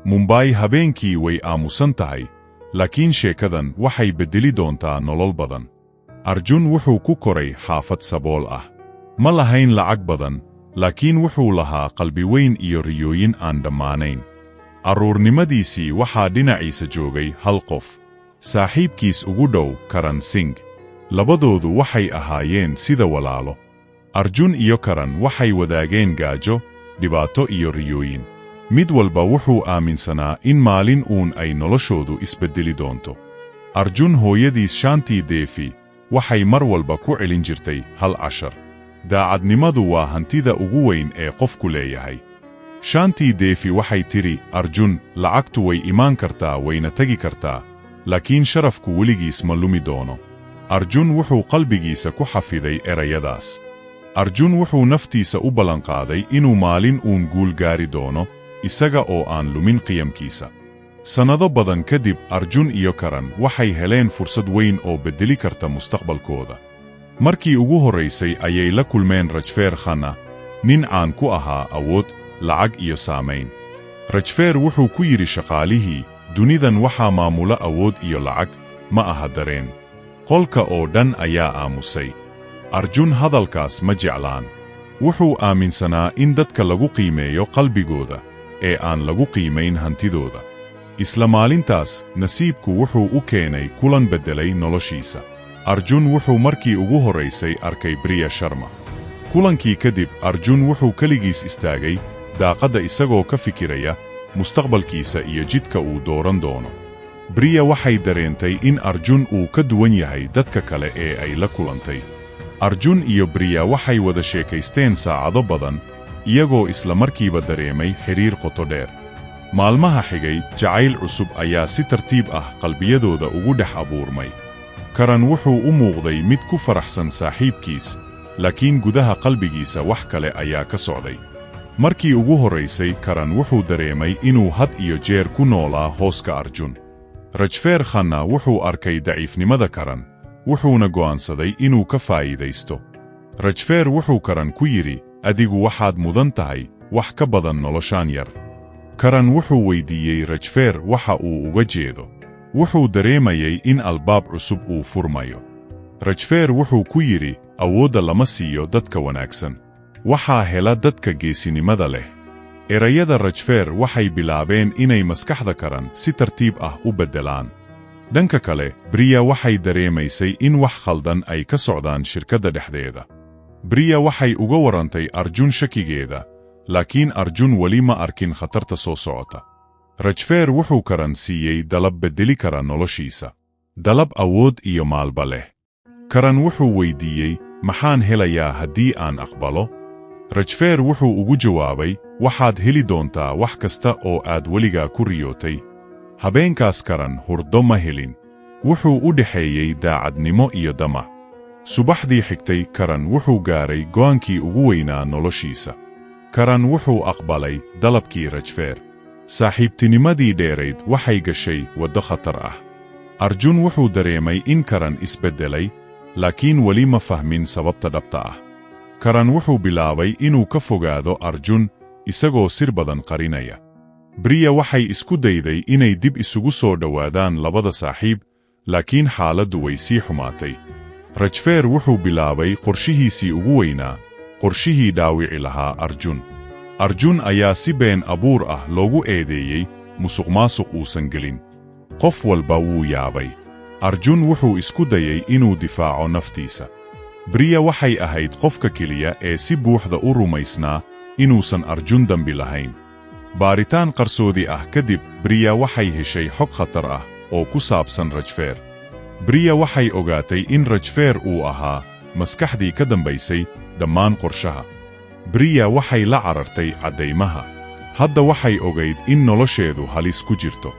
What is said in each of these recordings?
Mumbai habeenkii way aamusan tahay, laakiin sheekadan waxay beddeli doontaa nolol badan. Arjun wuxuu ku koray xaafad sabool ah. Ma lahayn lacag badan, laakiin wuxuu lahaa qalbi weyn iyo riyooyin aan dhammaanayn. Carruurnimadiisii waxaa dhinaciisa joogay hal qof, saaxiibkiis ugu dhow, Karan Singh. Labadoodu waxay ahaayeen sida walaalo. Arjun iyo Karan waxay wadaageen gaajo, dhibaato iyo riyooyin. Mid walba wuxuu aaminsanaa in maalin uun ay noloshoodu isbeddeli doonto. Arjun hooyadiis, Shanti Devi, waxay mar walba ku celin jirtay hal cashar: daacadnimadu waa hantida ugu weyn ee qofku leeyahay. Shanti Devi waxay tidhi, "Arjun, lacagtu way imaan kartaa, wayna tegi kartaa, laakiin sharafku weligiis ma lumi doono." Arjun wuxuu qalbigiisa ku xafiday erayadaas. Arjun wuxuu naftiisa u ballanqaaday inuu maalin uun guul gaari doono, isaga oo aan lumin qiyamkiisa. Sannado badan kadib, Arjun iyo Karan waxay heleen fursad weyn oo beddeli karta mustaqbalkooda. Markii ugu horraysay ayay la kulmeen Rajveer Khanna, nin caan ku ahaa awood, lacag iyo saamayn. Rajveer wuxuu ku yidhi shaqaalihii, "Dunidan waxaa maamula awood iyo lacag, ma aha dareen." Qolka oo dhan ayaa aamusay. Arjun hadalkaas ma jeclaan. Wuxuu aaminsanaa in dadka lagu qiimeeyo qalbigooda ee aan lagu qiimayn hantidooda. Isla maalintaas nasiibku wuxuu u keenay kulan beddelay noloshiisa. Arjun wuxuu markii ugu horraysay arkay Priya Sharma. Kulankii kadib, Arjun wuxuu keligiis istaagay daaqadda, isagoo ka fikiraya mustaqbalkiisa iyo jidka uu dooran doono. Priya waxay dareentay in Arjun uu ka duwan yahay dadka kale ee ay la kulantay. Arjun iyo Priya waxay wada sheekaysteen saacado badan, iyagoo isla markiiba dareemay xidhiir qoto dheer. Maalmaha xigay, jacayl cusub ayaa si tartiib ah qalbiyadooda ugu dhex abuurmay. Karan wuxuu u muuqday mid ku faraxsan saaxiibkiis, laakiin gudaha qalbigiisa wax kale ayaa ka socday. Markii ugu horraysay, Karan wuxuu dareemay inuu had iyo jeer ku noolaa hooska Arjun. Rajveer Khanna wuxuu arkay daciifnimada Karan, wuxuuna go'aansaday inuu ka faa'iidaysto. Rajveer wuxuu Karan ku yidhi, "Adigu waxaad mudan tahay wax ka badan noloshaan yar." Karan wuxuu weyddiiyey Rajveer waxa uu uga jeedo. Wuxuu dareemayay in albaab cusub uu furmayo. Rajveer wuxuu ku yidhi, "Awoodda lama siiyo dadka wanaagsan, waxaa hela dadka geesinimada leh." Erayada Rajveer waxay bilaabeen inay maskaxda Karan si tartiib ah u beddelaan. Dhanka kale, Priya waxay dareemaysay in wax khaldan ay ka socdaan shirkadda dhexdeeda. Priya waxay uga warrantay Arjun shakigeeda, laakiin Arjun weli ma arkin khatarta soo socota. Rajveer wuxuu Karan siiyey dalab beddeli kara noloshiisa, dalab awood iyo maalba leh. Karan wuxuu weyddiiyey, "Maxaan helayaa haddii aan aqbalo?" Rajveer wuxuu ugu jawaabay, "Waxaad heli doontaa wax kasta oo aad weligaa ku riyootay." Habeenkaas Karan hurdo ma helin. Wuxuu u dhexeeyey daacadnimo iyo damac. Subaxdii xigtay, Karan wuxuu gaaray go'aankii ugu weynaa noloshiisa. Karan wuxuu aqbalay dalabkii Rajveer. Saaxiibtinimadii dheerayd waxay gashay waddo khatar ah. Arjun wuxuu dareemay in Karan isbeddelay, laakiin weli ma fahmin sababta dhabta ah. Karan wuxuu bilaabay inuu ka fogaado Arjun, isagoo sir badan qarinaya. Priya waxay isku dayday inay dib isugu soo dhowaadaan labada saaxiib, laakiin xaaladdu way sii xumaatay. Rajveer wuxuu bilaabay qorshihiisii ugu weynaa, qorshihii dhaawici lahaa Arjun. Arjun ayaa si been abuur ah loogu eedeeyey musuqmaasuq uusan gelin. Qof walba wuu yaabay. Arjun wuxuu isku dayay inuu difaaco naftiisa. Priya waxay ahayd qofka keliya ee si buuxda u rumaysnaa inuusan Arjun dambi lahayn. Baaritaan qarsoodi ah kadib, Priya waxay heshay xog khatar ah oo ku saabsan Rajveer. Priya waxay ogaatay in Rajveer uu ahaa maskaxdii ka dambaysay dhammaan qorshaha. Priya waxay la carartay caddaymaha. Hadda waxay ogayd in nolosheedu halis ku jirto.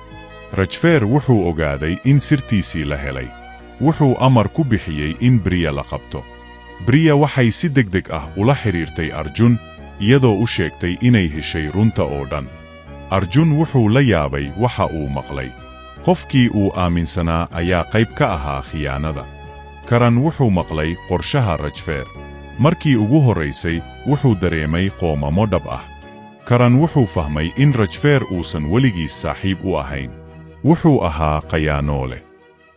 Rajveer wuxuu ogaaday in sirtiisii la helay. Wuxuu amar ku bixiyey in Priya la qabto. Priya waxay si degdeg ah ula xidhiirtay Arjun, iyadoo u sheegtay inay heshay runta oo dhan. Arjun wuxuu la yaabay waxa uu maqlay. Qofkii uu aaminsanaa ayaa qayb ka ahaa khiyaanada. Karan wuxuu maqlay qorshaha Rajveer. Markii ugu horraysay, wuxuu dareemay qoomamo dhab ah. Karan wuxuu fahmay in Rajveer uusan weligiis saaxiib u ahayn. Wuxuu ahaa khayaanoole.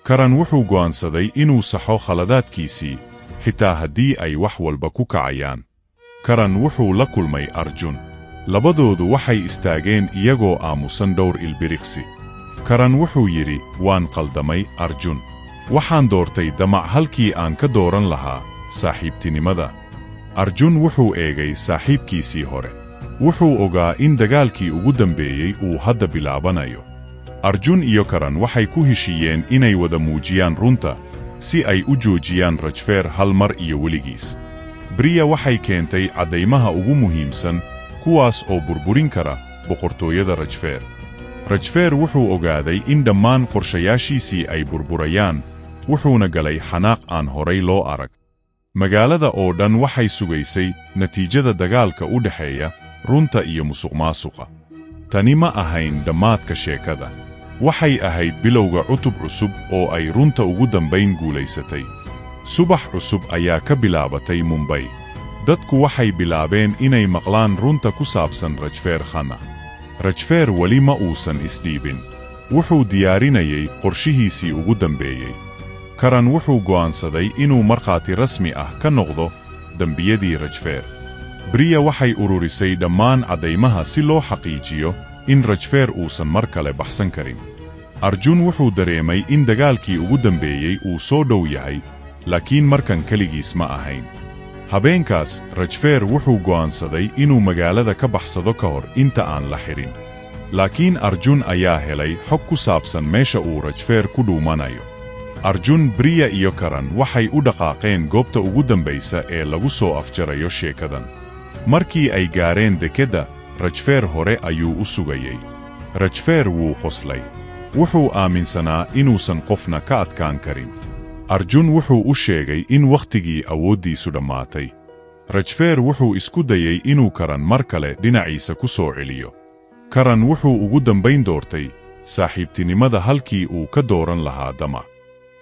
Karan wuxuu go'aansaday inuu saxo khaladaadkiisii, xitaa haddii ay wax walba ku kacayaan. Karan wuxuu la kulmay Arjun. Labadoodu waxay istaageen iyagoo aamusan dhowr ilbiriqsi. Karan wuxuu yidhi, "Waan qaldamay, Arjun. Waxaan doortay damac halkii aan ka dooran lahaa saaxiibtinimada." Arjun wuxuu eegay saaxiibkiisii hore. Wuxuu ogaa in dagaalkii ugu dambeeyey uu hadda bilaabanayo. Arjun iyo Karan waxay ku heshiiyeen inay wada muujiyaan runta si ay u joojiyaan Rajveer hal mar iyo weligiis. Briya waxay keentay caddaymaha ugu muhiimsan, kuwaas oo burburin kara boqortooyada Rajveer. Rajveer wuxuu ogaaday in dhammaan qorshayaashiisii ay burburayaan, wuxuuna galay xanaaq aan horay loo arag. Magaalada oo dhan waxay sugaysay natiijada dagaalka u dhexeeya runta iyo musuqmaasuqa. Tani ma ahayn dhammaadka sheekada. Waxay ahayd bilowga cutub cusub oo ay runta ugu dambayn guulaysatay. Subax cusub ayaa ka bilaabatay Mumbay. Dadku waxay bilaabeen inay maqlaan runta ku saabsan Rajveer Khanna. Rajveer weli ma uusan isdhiibin. Wuxuu diyaarinayay qorshihiisii ugu dambeeyey. Karan wuxuu go'aansaday inuu markhaati rasmi ah ka noqdo dembiyadii Rajveer. Briya waxay ururisay dhammaan caddaymaha si loo xaqiijiyo in Rajveer uusan mar kale baxsan karin. Arjun wuxuu dareemay in dagaalkii ugu dambeeyey uu soo dhow yahay, laakiin markan keligiis ma ahayn. Habeenkaas Rajveer wuxuu go'aansaday inuu magaalada ka baxsado ka hor inta aan la xirin. Laakiin Arjun ayaa helay xog ku saabsan meesha uu Rajveer ku dhuumanayo. Arjun, Briya iyo Karan waxay u dhaqaaqeen goobta ugu dambaysa ee lagu soo afjarayo sheekadan. Markii ay gaareen dekedda, Rajveer hore ayuu u sugayey. Rajveer wuu qoslay. Wuxuu aaminsanaa inuusan qofna ka adkaan karin. Arjun wuxuu u sheegay in wakhtigii awooddiisu dhammaatay. Rajveer wuxuu isku dayey inuu Karan mar kale dhinaciisa ku soo celiyo. Karan wuxuu ugu dambayn doortay saaxiibtinimada halkii uu ka dooran lahaa damac.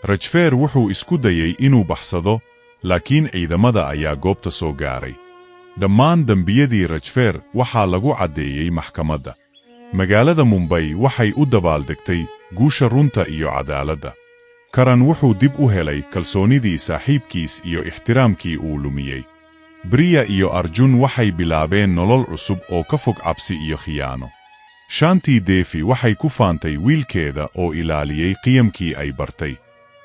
Rajveer wuxuu isku dayey inuu baxsado, laakiin ciidamada ayaa goobta soo gaaray. Dhammaan dembiyadii Rajveer waxaa lagu caddeeyey maxkamadda. Magaalada Mumbay waxay u dabaaldegtay guusha runta iyo cadaaladda. Karan wuxuu dib u helay kalsoonidii saaxiibkiis iyo ixtiraamkii uu lumiyey. Briya iyo Arjun waxay bilaabeen nolol cusub oo ka fog cabsi iyo khiyaano. Shanti Devi waxay ku faantay wiilkeeda oo ilaaliyey qiyamkii ay bartay.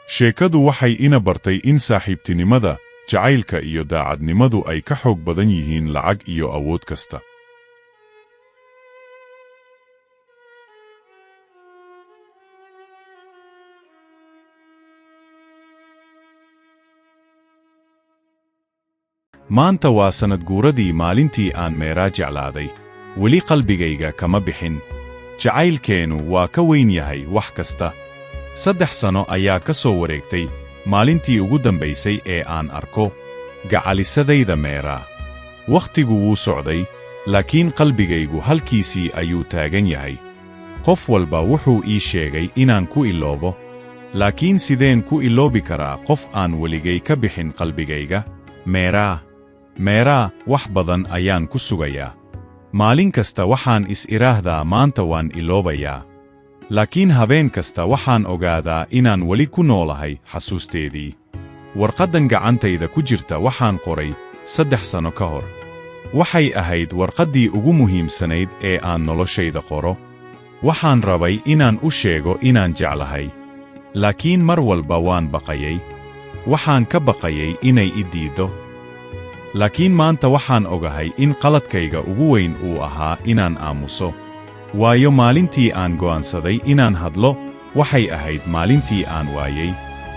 Sheekadu waxay ina bartay in saaxiibtinimada, jacaylka iyo daacadnimadu ay ka xoog badan yihiin lacag iyo awood kasta. Maanta waa sannadguuradii maalintii aan Meeraa jeclaaday. Weli qalbigayga kama bixin. Jacaylkeennu waa ka weyn yahay wax kasta. 3 sano ayaa ka soo wareegtay maalintii ugu dambaysay ee aan arko gacalisadayda Meeraa. Wakhtigu wuu socday, laakiin qalbigaygu halkiisii ayuu taagan yahay. Qof walba wuxuu ii sheegay inaan ku iloobo, laakiin sideen ku iloobi karaa qof aan weligay ka bixin qalbigayga? Meeraa, Meeraa, wax badan ayaan ku sugayaa. Maalin kasta waxaan is idhaahdaa maanta waan iloobayaa. Laakiin habeen kasta waxaan ogaadaa inaan weli ku noolahay xasuusteedii. Warqaddan gacantayda ku jirta waxaan qoray 3 sano ka hor. Waxay ahayd warqaddii ugu muhiimsanayd ee aan noloshayda qoro. Waxaan rabay inaan u sheego inaan jeclahay. Laakiin mar walba waan baqayay. Waxaan ka baqayay inay i diiddo. Laakiin maanta waxaan ogahay in qaladkayga ugu weyn uu ahaa inaan aamuso. Waayo maalintii aan go'aansaday inaan hadlo, waxay ahayd maalintii aan waayey.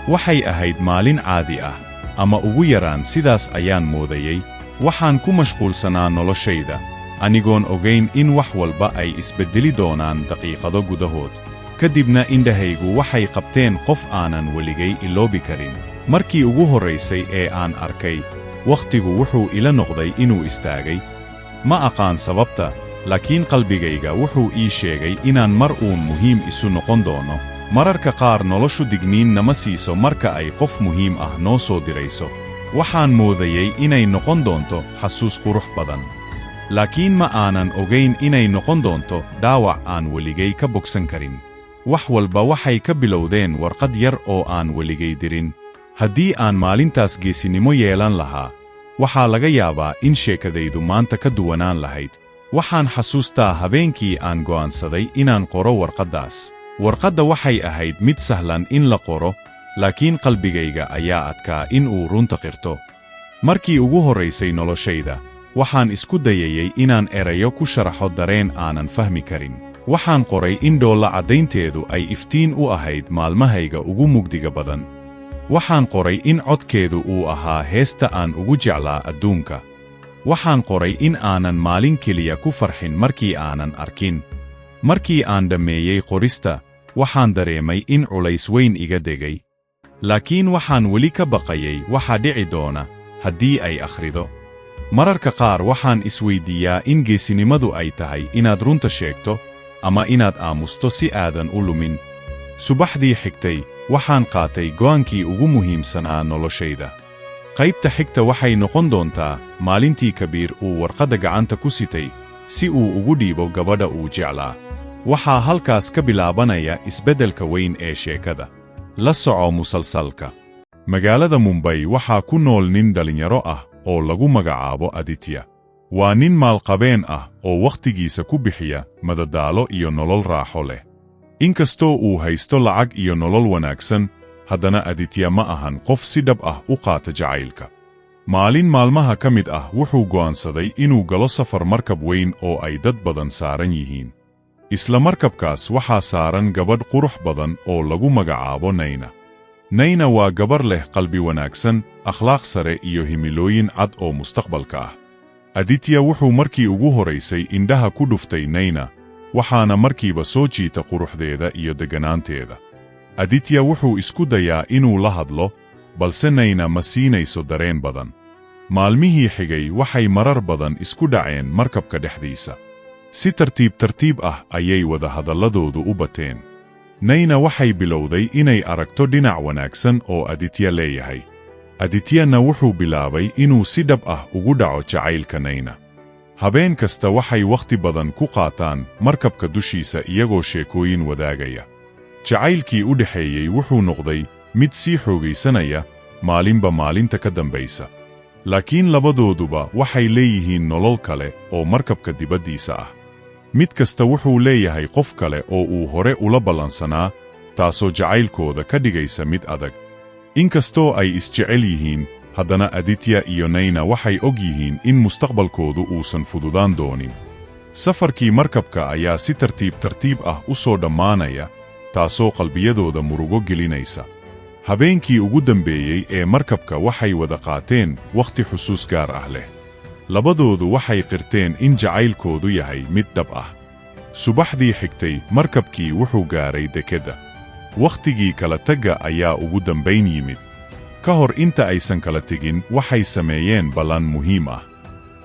Waxay ahayd maalin caadi ah, ama ugu yaraan sidaas ayaan moodayey. Waxaan ku mashquulsanaa noloshayda, anigoon ogayn in wax walba ay isbeddeli doonaan daqiiqado gudahood. Ka dibna indhahaygu waxay qabteen qof aanan weligay iloobi karin. Markii ugu horraysay ee aan arkay, wakhtigu wuxuu ila noqday inuu istaagay. Ma aqaan sababta, laakiin qalbigayga wuxuu ii sheegay inaan mar uun muhiim isu noqon doono. Mararka qaar noloshu digniin nama siiso marka ay qof muhiim ah noo soo dirayso. Waxaan moodayey inay noqon doonto xasuus qurux badan. Laakiin ma aanan ogayn inay noqon doonto dhaawac aan weligay ka bogsan karin. Wax walba waxay ka bilowdeen warqad yar oo aan weligay dirin. Haddii aan maalintaas geesinimo yeelan lahaa, waxaa laga yaabaa in sheekadaydu maanta ka duwanaan lahayd. Waxaan xasuustaa habeenkii aan go'aansaday inaan qoro warqaddaas. Warqadda waxay ahayd mid sahlan in la qoro, laakiin qalbigayga ayaa adkaa in uu runta qirto. Markii ugu horraysay noloshayda, waxaan isku dayayay inaan erayo ku sharaxo dareen aanan fahmi karin. Waxaan qoray in dhoolla caddaynteedu ay iftiin u ahayd maalmahayga ugu mugdiga badan. Waxaan qoray in codkeedu uu ahaa heesta aan ugu jeclaa adduunka. Waxaan qoray in aanan maalin keliya ku farxin markii aanan arkin. Markii aan dhammeeyey qorista, waxaan dareemay in culays weyn iga degay. Laakiin waxaan weli ka baqayay waxa dhici doona haddii ay akhrido. Mararka qaar waxaan isweyddiiyaa in geesinimadu ay tahay inaad runta sheegto ama inaad aamusto si aadan u lumin. Subaxdii xigtay, waxaan qaatay go'aankii ugu muhiimsanaa noloshayda. Qaybta xigta waxay noqon doontaa maalintii Kabiir uu warqadda gacanta ku sitay si uu ugu dhiibo gabadha uu jeclaa. Waxaa halkaas ka bilaabanaya isbeddelka weyn ee sheekada. La soco musalsalka. Magaalada Mumbay waxaa ku nool nin dhallinyaro ah oo lagu magacaabo Aditya. Waa nin maalqabeen ah oo wakhtigiisa ku bixiya madadaalo iyo nolol raaxo leh. Inkastoo uu haysto lacag iyo nolol wanaagsan, haddana Aditya ma ahan qof si dhab ah u qaata jacaylka. Maalin maalmaha ka mid ah wuxuu go'aansaday inuu galo safar markab weyn oo ay dad badan saaran yihiin. Isla markabkaas waxaa saaran gabadh qurux badan oo lagu magacaabo Nayna. Nayna waa gabar leh qalbi wanaagsan, akhlaaq sare iyo himilooyin cad oo mustaqbalka ah. Aditya wuxuu markii ugu horaysay indhaha ku dhuftay Nayna, waxaana markiiba soo jiita quruxdeeda iyo degganaanteeda. Aditya wuxuu isku dayaa inuu la hadlo, balse Nayna ma siinayso dareen badan. Maalmihii xigay waxay marar badan isku dhaceen markabka dhexdiisa. Si tartiib tartiib ah ayay wadahadalladoodu u bateen. Nayna waxay bilowday inay aragto dhinac wanaagsan oo Aditya leeyahay. Adityana wuxuu bilaabay inuu si dhab ah ugu dhaco jacaylka Nayna. Habeen kasta waxay wakhti badan ku qaataan markabka dushiisa iyagoo sheekooyin wadaagaya. Jacaylkii u dhexeeyey wuxuu noqday mid sii xoogaysanaya maalinba maalinta ka dambaysa. Laakiin labadooduba waxay leeyihiin nolol kale oo markabka dibaddiisa ah. Mid kasta wuxuu leeyahay qof kale oo uu hore ula ballansanaa, taasoo jacaylkooda ka dhigaysa mid adag. Inkastoo ay isjecel yihiin, haddana Aditya iyo Nayna waxay og yihiin in mustaqbalkoodu uusan fududaan doonin. Safarkii markabka ayaa si tartiib tartiib ah u soo dhammaanaya, taasoo qalbiyadooda murugo gelinaysa. Habeenkii ugu dambeeyey ee markabka waxay wada qaateen wakhti xusuus gaar ah leh. Labadoodu waxay qirteen in jacaylkoodu yahay mid dhab ah. Subaxdii xigtay markabkii wuxuu gaaray dekedda. Wakhtigii kala tagga ayaa ugu dambayn yimid. Ka hor inta aysan kala tegin, waxay sameeyeen ballan muhiim ah.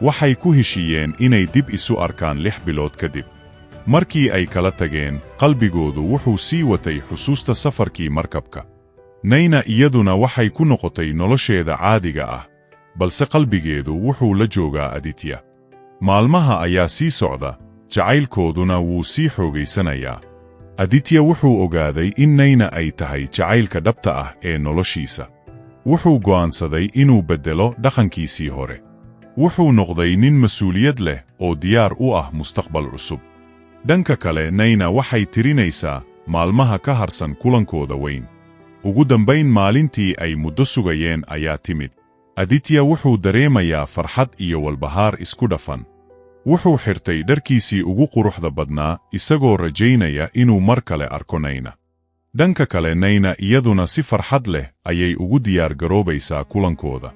Waxay ku heshiiyeen inay dib isu arkaan 6 bilood kadib. Markii ay kala tageen, qalbigoodu wuxuu sii watay xusuusta safarkii markabka. Nayna iyaduna waxay ku noqotay nolosheeda caadiga ah, balse qalbigeedu wuxuu la joogaa Aditya. Maalmaha ayaa sii socda, jacaylkooduna wuu sii xoogaysanayaa. Aditya wuxuu ogaaday in Nayna ay tahay jacaylka dhabta ah ee noloshiisa. Wuxuu go'aansaday inuu beddelo dhaqankiisii hore. Wuxuu noqday nin mas'uuliyad leh oo diyaar u ah mustaqbal cusub. Dhanka kale, Nayna waxay tirinaysaa maalmaha ka harsan kulankooda weyn. Ugu dambayn maalintii ay muddo sugayeen ayaa timid. Aditya wuxuu dareemayaa farxad iyo walbahaar isku dhafan. Wuxuu xirtay dharkiisii ugu quruxda badnaa, isagoo rajaynaya inuu mar kale arko Nayna. Dhanka kale, Nayna iyaduna si farxad leh ayay ugu diyaargaroobaysaa kulankooda.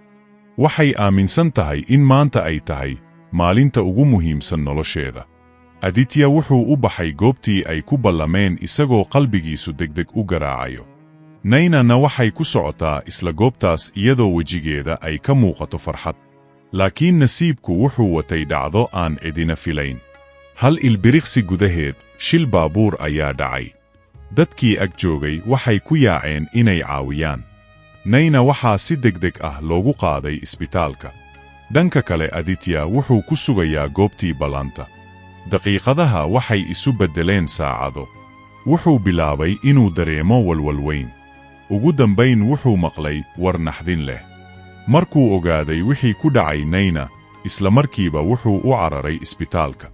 Waxay aaminsan tahay in maanta ay tahay maalinta ugu muhiimsan nolosheeda. Aditya wuxuu u baxay goobtii ay ku ballameen isagoo qalbigiisu degdeg u garaacayo. Naynana waxay ku socotaa isla goobtaas iyadoo wejigeeda ay ka muuqato farxad. Laakiin nasiibku wuxuu watay dhacdo aan cidina filayn. Hal ilbiriqsi gudaheed, shil baabuur ayaa dhacay. Dadkii ag joogay waxay ku yaaceen inay caawiyaan. Nayna waxaa si degdeg ah loogu qaaday isbitaalka. Dhanka kale, Aditya wuxuu ku sugayaa goobtii ballanta. Daqiiqadaha waxay isu beddeleen saacado. Wuxuu bilaabay inuu dareemo walwal weyn. Ugu dambayn wuxuu maqlay war naxdin leh. Markuu ogaaday wixii ku dhacay Nayna, isla markiiba wuxuu u cararay isbitaalka.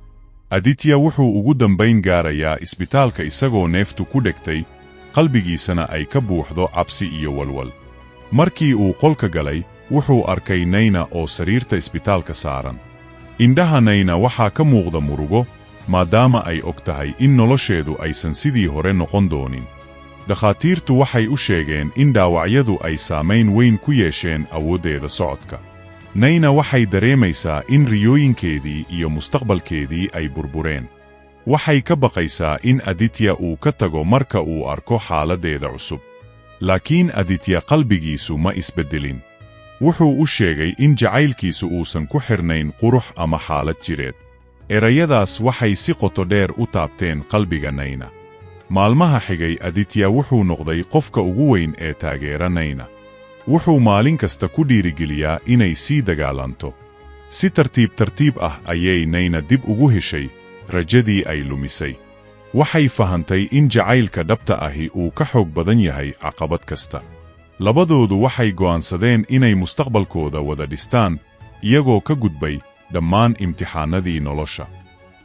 Aditya wuxuu ugu dambayn gaarayaa isbitaalka isagoo neeftu ku dhegtay, qalbigiisana ay ka buuxdo cabsi iyo walwal. Markii uu qolka galay, wuxuu arkay Nayna oo sariirta isbitaalka saaran. Indhaha Nayna waxaa ka muuqda murugo, maadaama ay og tahay in nolosheedu aysan sidii hore noqon doonin. Dhakhaatiirtu waxay u sheegeen in dhaawacyadu ay saamayn weyn ku yeesheen awooddeeda socodka. Nayna waxay dareemaysaa in riyooyinkeedii iyo mustaqbalkeedii ay burbureen. Waxay ka baqaysaa in Aditya uu ka tago marka uu arko xaaladdeeda cusub. Laakiin Aditya qalbigiisu ma isbeddelin. Wuxuu u sheegay in jacaylkiisu uusan ku xidhnayn qurux ama xaalad jireed. Erayadaas waxay si qoto dheer u taabteen qalbiga Nayna. Maalmaha xigay, Aditya wuxuu noqday qofka ugu weyn ee taageera Nayna. Wuxuu maalin kasta ku dhiirigeliyaa inay sii dagaalanto. Si tartiib tartiib ah ayay Nayna dib ugu heshay rajadii ay lumisay. Waxay fahantay in jacaylka dhabta ahi uu ka xoog badan yahay caqabad kasta. Labadoodu waxay go'aansadeen inay mustaqbalkooda wada dhistaan, iyagoo ka gudbay dhammaan imtixaanadii nolosha.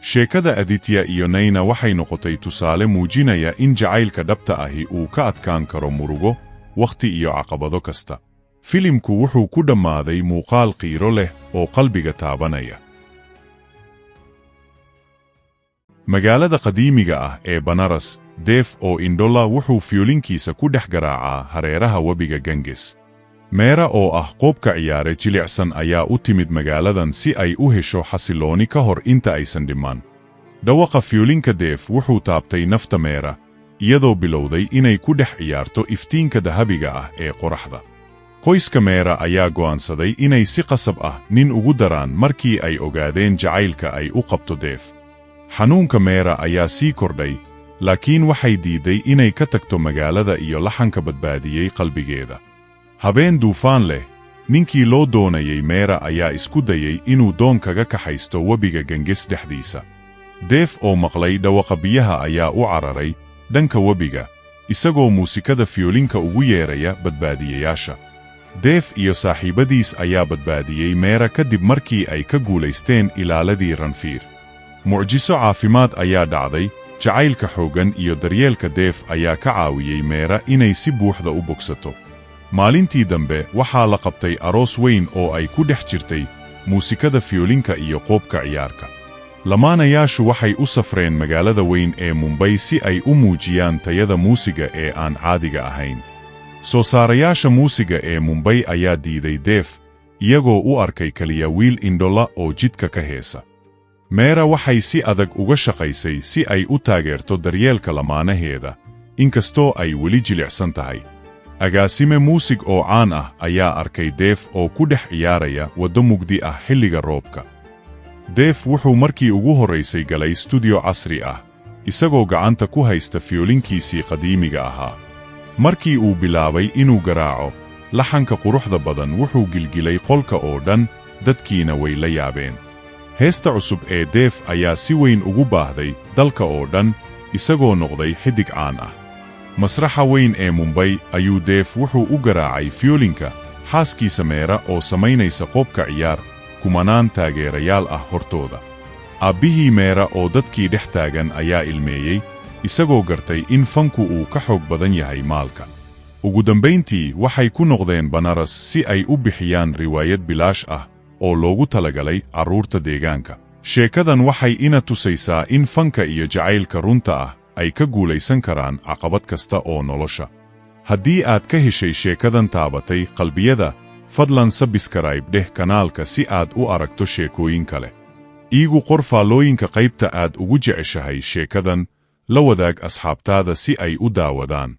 Sheekada Aditya iyo Nayna waxay noqotay tusaale muujinaya in jacaylka dhabta ahi uu ka adkaan karo murugo, wakhti iyo caqabado kasta. Filimku wuxuu ku dhammaaday muuqaal qiiro leh oo qalbiga taabanaya. Magaalada qadiimiga ah ee Banaras, Deef oo indhola wuxuu fiyoolinkiisa ku dhex garaacaa hareeraha webiga Ganges. Meera oo ah qoobka ciyaare jilicsan ayaa u timid magaaladan si ay u hesho xasillooni ka hor inta aysan dhiman. Dhawaqa fiyoolinka Deef wuxuu taabtay nafta Meera, iyadoo bilowday inay ku dhex ciyaarto iftiinka dahabiga ah ee qoraxda. Qoyska Meera ayaa go'aansaday inay si qasab ah nin ugu daraan markii ay ogaadeen jacaylka ay u qabto Deef. Xanuunka Meera ayaa sii kordhay, laakiin waxay diiday inay ka tagto magaalada iyo laxanka badbaadiyey qalbigeeda. Habeen duufaan leh, ninkii loo doonayay Meera ayaa isku dayay inuu doon kaga kaxaysto webiga Ganges dhexdiisa. Deef oo maqlay dhawaqa biyaha ayaa u cararay dhanka webiga, isagoo muusikada fiyoolinka ugu yeeraya badbaadiyayaasha. Deef iyo saaxiibadiis ayaa badbaadiyey Meera kadib markii ay ka guulaysteen ilaaladii Ranfiir. Mucjiso caafimaad ayaa dhacday. Jacaylka xooggan iyo daryeelka Deef ayaa ka caawiyey Meera inay si buuxda u bogsato. Maalintii dambe waxaa la qabtay aroos weyn oo ay ku dhex jirtay muusikada fiyoolinka iyo qoobka ciyaarka. Lamaanayaashu waxay u safreen magaalada weyn ee Mumbay si ay u muujiyaan tayada muusiga ee aan caadiga ahayn. Soo saarayaasha muusiga ee Mumbay ayaa diiday Deef, iyagoo u arkay keliya wiil indhola oo jidka ka heesa. Meera waxay si adag uga shaqaysay si ay u taageerto daryeelka lamaanaheeda, inkastoo ay weli jilicsan tahay. Agaasime muusig oo caan ah ayaa arkay Deef oo ku dhex ciyaaraya waddo mugdi ah xilliga roobka. Deef wuxuu markii ugu horraysay galay studio casri ah, isagoo gacanta ku haysta fiyoolinkiisii qadiimiga ahaa. Markii uu bilaabay inuu garaaco laxanka quruxda badan, wuxuu gilgilay qolka oo dhan, dadkiina way la yaabeen. Heesta cusub ee Deef ayaa si weyn ugu baahday dalka oo dhan, isagoo noqday xiddig caan ah. Masraxa weyn ee Mumbay ayuu Deef wuxuu u garaacay fiyoolinka xaaskiisa Meera oo samaynaysa qoobka ciyaar kumanaan taageerayaal ah hortooda. Aabbihii Meera oo dadkii dhex taagan ayaa ilmeeyey, isagoo gartay in fanku uu ka xoog badan yahay maalka. Ugu dambayntii waxay ku noqdeen Banaras si ay u bixiyaan riwaayad bilaash ah oo loogu talagalay carruurta deegaanka. Sheekadan waxay ina tusaysaa in fanka iyo jacaylka runta ah ay ka guulaysan karaan caqabad kasta oo nolosha. Haddii aad ka heshay sheekadan taabatay qalbiyada, fadlan subscribe dheh kanaalka si aad u aragto sheekooyin kale. Iigu qor faallooyinka qaybta aad ugu jeceshahay sheekadan, la wadaag asxaabtaada si ay u daawadaan.